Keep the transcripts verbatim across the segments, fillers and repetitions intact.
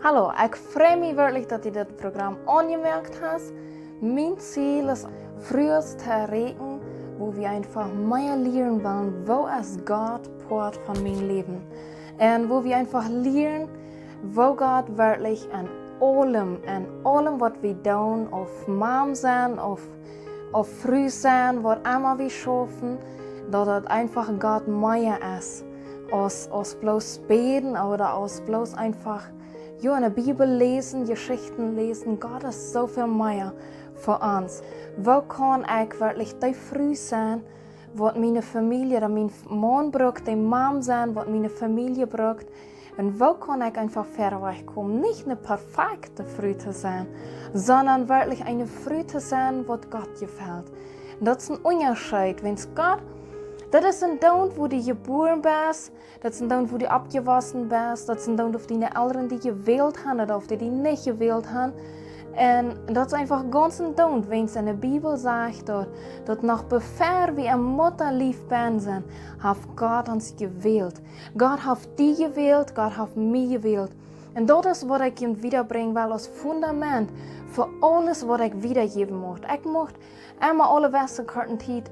Hallo, ekj frei mie werkjlich, daut du dit Program aunjemoakt hast. Mien Ziel es, Frues to erreichen, woo wie eefach mea lieren wellen, woo es Gott Poat von mien Läwen. Un woo wie eefach lieren, woo Gott werkjlich en aulem, en aulem waut wie doonen, auf Mam sennen, auf, auf Fru sennen, waut emma wie schaufen, daut daut eefach Gott mea es, aus, aus bloos bäden ooda aus bloos eefach, jo, enne Bibel läsen, Jeschichten läsen. Gott es soo väl mea fa ons. Woo kaun ekj werkjlich dee Fru sennen, waut miene Famielje ooda mien Maun brukt, dee Mam sennen, waut miene Famielje brukt? Un woo kaun ekj eefach wieda wajchkomen? Nich eene perfekte Fru to sennen, sonda werkjlich eene Fru to sennen, waut Gott jefelt. Un daut es een Unjascheet, wiels Gott, daut es een Doonen, woo du jebuaren best, daut es een Doonen, woo du oppjewossen best, daut es een Doonen, auf diene Elren die jewält haben ooda auf dee die nich jewält haben. Un daut es eefach gaunz een Doonen, wiels enne Bibel sajcht daut, daut noch bevor wie em Muttalief bennen sent, haft Gott ons jewält. Gott haft die jewält, Gott haft mie jewält. Un daut es waut ekj junt wiedabrinjen well aus Fundament fa aules waut ekj wiedajäwen mucht. Ekj mucht emma aule jewesse korte Tiet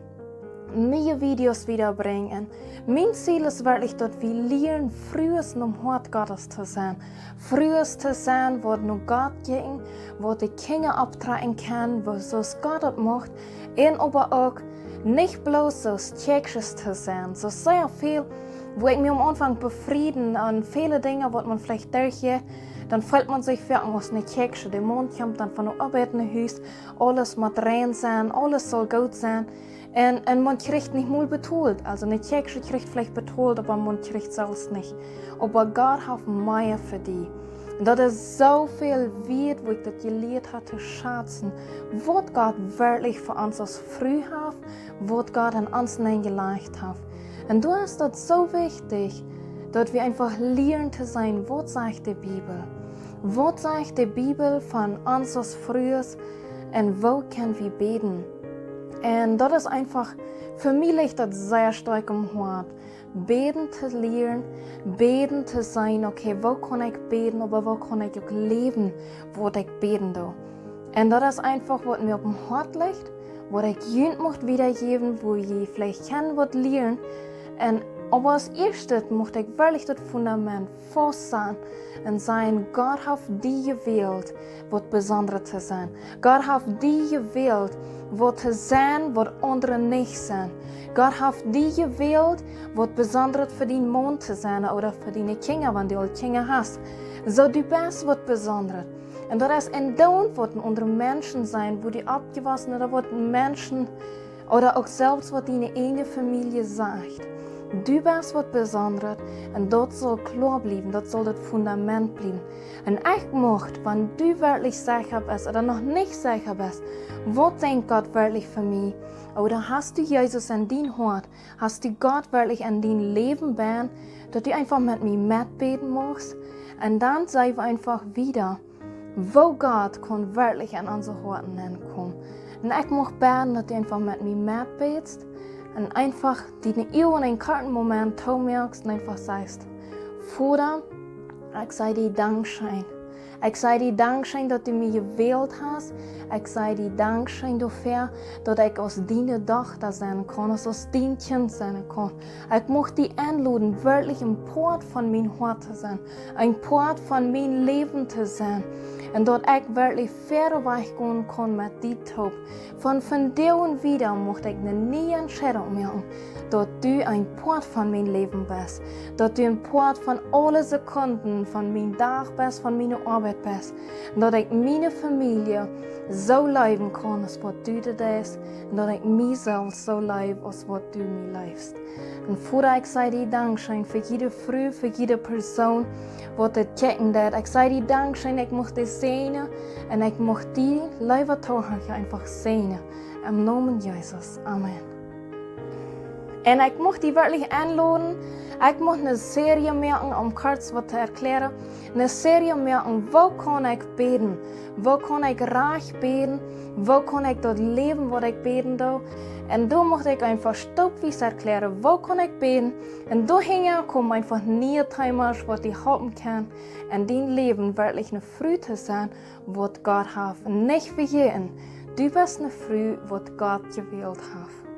nieje Videos wiedabrinjen. Mien Ziel es werkjlich, daut wie lieren, Frues nom Hoat Gottes to sennen. Frues to sennen, waut no Gott jinjen, waut de Kjinja opptrakjen kjennen, woo, soo aus Gott daut mucht. Un oba uk nich bloos soo aus Kjäakjsches to sennen. Soo sea väl, woo ekj mie aum Aunfank befrieden aun väle Dinja, waut maun veleicht derchjeit, dan feelt maun sikj foaken aus eene Kjäakjsche. De Maun kjemt dan von de Oabeit no Hus, aules mott rein sennen, aules saul goot sennen. Un, un maun kjricht nich mol betolt. Aulsoo, eene Kjäakjsche kjricht veleicht betolt, oba maun kjricht selfst nich. Oba Gott haft mea fa die. Un daut es soo väl wieet, woo ekj daut jelieet hab to schazen, waut Gott werkjlich fa ons aus Fru haft, waut Gott aun ons nenjelajcht haft. Un doa es daut soo wichtich, daut wie eefach lieren to seenen, waut sajcht de Bibel? Waut sajcht de Bibel von ons aus Frues un woo kjenn wie bäden? Un daut es eefach, fa mie licht daut sea stoakj aum Hoat. Bäden to lieren, bäden to seenen, okay, woo kaun ekj bäden, oba woo kaun ekj uk läwen, waut ekj bäden doo? Un daut es eefach, waut mie oppem Hoat licht, waut ekj junt mucht wiedajäwen, woo jie veleicht kjennen waut lieren. Un oba aus ieeschtet mucht ekj werkjlich daut Fundament faust sennen un sajen: Gott haft die jewält, waut Besondret to sennen. Gott haft die jewält, waut to sennen, waut aundre nich sent. Gott haft die jewält, waut Besondret fa dien Maun to sennen ooda fa diene Kjinja, wan du aul Kjinja hast. Soo, du best waut Besondret. Un daut es een Doonen, waut aundre Menschen sajen, woo du oppjewossen best ooda waut Menschen ooda uk selfst waut diene ieejne Famielje sajcht. Du best waut Besondret un daut saul kloa bliewen, daut saul daut Fundament bliewen. Un ekj mucht, wan du werkjlich secha best ooda noch nich secha best, waut denkjt Gott werkjlich fa mie? Ooda hast du Jesus en dien Hoat? Hast du Gott werkjlich en dien Läwen bennen, daut du eefach met mie metbäden muchst? Un dan seenen wie eefach wieda, woo Gott kaun werkjlich en onse Hoaten nenkomen. Un ekj mucht bäden, daut du eefach met mie metbätst un eefach diene Uagen een korten Moment toomoakst un eefach sajchst: Voda, ekj saj die Dankscheen. Ekj saj die Dankscheen, daut du mie jewält hast. Ekj saj die Dankscheen doafäa, daut ekj aus diene Dochta sennen kaun, aus, aus dien Kjint sennen kaun. Ekj mucht die enloden, werkjlich een Poat von mien Hoat to sennen, een Poat von mien Läwen to sennen. Un daut ekj werkjlich wieda wajchgonen kaun met die toop. Von vondoag aun wieda mucht ekj eene niee Entscheidunk moaken, daut du een Poat von mien Läwen best, daut du een Poat von aule Sekunden von mien Dach best, von miene Oabeit best, un daut ekj miene Famielje soo leewen kaun aus waut du daut deist, un daut ekj mie selfst soo leew aus waut du mie leefst. Un Voda, ekj saj die Dankscheen fa jiede Fru, fa jiede Persoon, waut dit kjikjen deit. Ekj saj die Dankscheen, ekj mucht die säajnen un ekj mucht die, leewa Tohorcha, eefach säajnen. Em Nomen Jesus. Amen. Un ekj mucht die werkjlich enloden, ekj mucht ne Serie moaken, om kort waut to erkjlären, ne Serie moaken, woo kaun ekj bäden, woo kaun ekj rajcht bäden, woo kaun ekj daut läwen, waut ekj bäden doo. Un doa mucht ekj eenfach stoppwies erkjlären, woo kaun ekj bäden. Un doa hinja komen eenfach niee Themas, waut die halpen kjennen, en dien Läwen werkjlich ne Fru to sennen, waut Gott haft. Nich vejäten, du best ne Fru, waut Gott jewält haft.